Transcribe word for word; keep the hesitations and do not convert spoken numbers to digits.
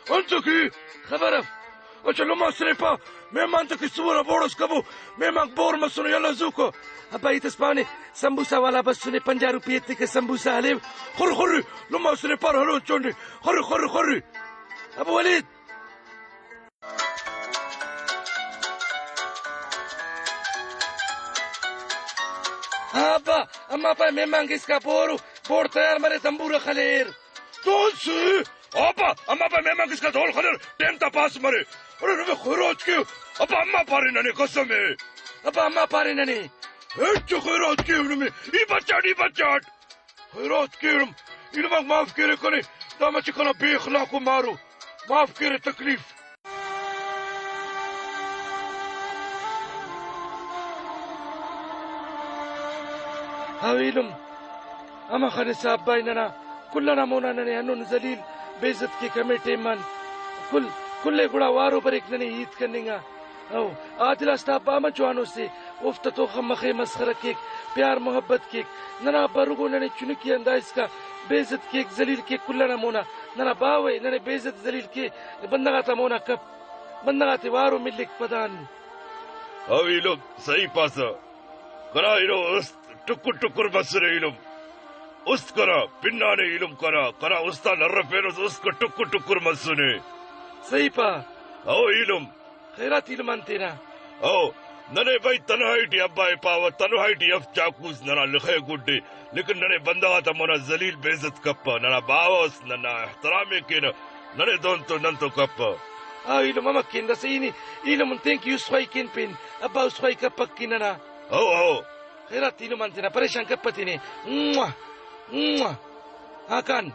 انچو کہ خبر اف۔ اچھا، لمہ اسنے پا، مہمان تہ کہ سور آ بوڑ اس کبو، مہمانک بور مسنو، یلہ زوکو۔ ابا ہیت اس پانے، سمبوسہ والا بسنے، پنجاہ روپے ایتکہ سمبوسہ ہلیو۔ خر خر، لمہ اسنے پار ہلو چونڈے، خر خر خر۔ ابو ولید۔ ہاں ابا، اما پائے مہمانک اسکا بورو، بوڑ تیار مرے، تمبورہ خلیر۔ دون سے۔ ابا، اما پا مہمان کس کا دھول خلر، ٹائم تا پاس مرے۔ ارے نمے خیرات کیو۔ ابا، اما پارے ننے قسم ہے۔ ابا، اما پارے ننے۔ ہچ خیرات کیو نمے۔ ای بچاٹ، ای بچاٹ۔ خیرات کیرم۔ ایلمک معاف کیرے کنے۔ دا مچہ کنا بے اخلاقو مارو۔ معاف کیرے تکلیف۔ ہاو ایلم، امہ خنسا ابا ای ننا کل ئنا مونا ننے ہندن ذلیل بے عزت کیک ہمے ٹائم آن۔ کل، کل ئے گڑا وارو بریک ننے ہیت کننگ آ۔ او عادل اس تا ابا امہ جوانو سے، اوفتا توخہ مخے مسخرہ کیک، پیار محبت کیک۔ ننا ابا رگو ننے چنکی آن دائسکا بے عزت کیک، ذلیل کیک کل ئنا مونا۔ ننا باوہ ءِ ننے بے عزت ذلیل کے، بندغ آتا مونا کپ، بندغ آتے وارو ملک پدان۔ او ایلم، صحیح پاسہ۔ کنا ایلم است ٹکر ٹکر مسنے ایلم۔ است کنا، پنانے ایلم کنا، کنا است آن ہرفینس، است کہ ٹکر ٹکر مسنے۔ صحیح پا۔ او ایلم۔ خیرات ایلم آن تینا۔ او، ننے بھئی تنہائی ٹی ابا ءِ پاوہ، تنہائی ٹی اف چاکوس ننا لخے گڈے، لیکن ننے بندغ آتا مونا ذلیل بے عزت کپہ، ننا باوہ اس ننا احترام ءِ کینہ، ننے دہن تو نن تو کپہ۔ آ ایلم امہ کین داسہ ای نی ایلم ان تینکہ است خواہی کین پین، ابا است خواہی کپک کہ ننا۔ ہو ہو۔ خیرات ایلم آن تینا، پریشان کپہ تینے۔ مواہ، مواہ۔ ہاں کان۔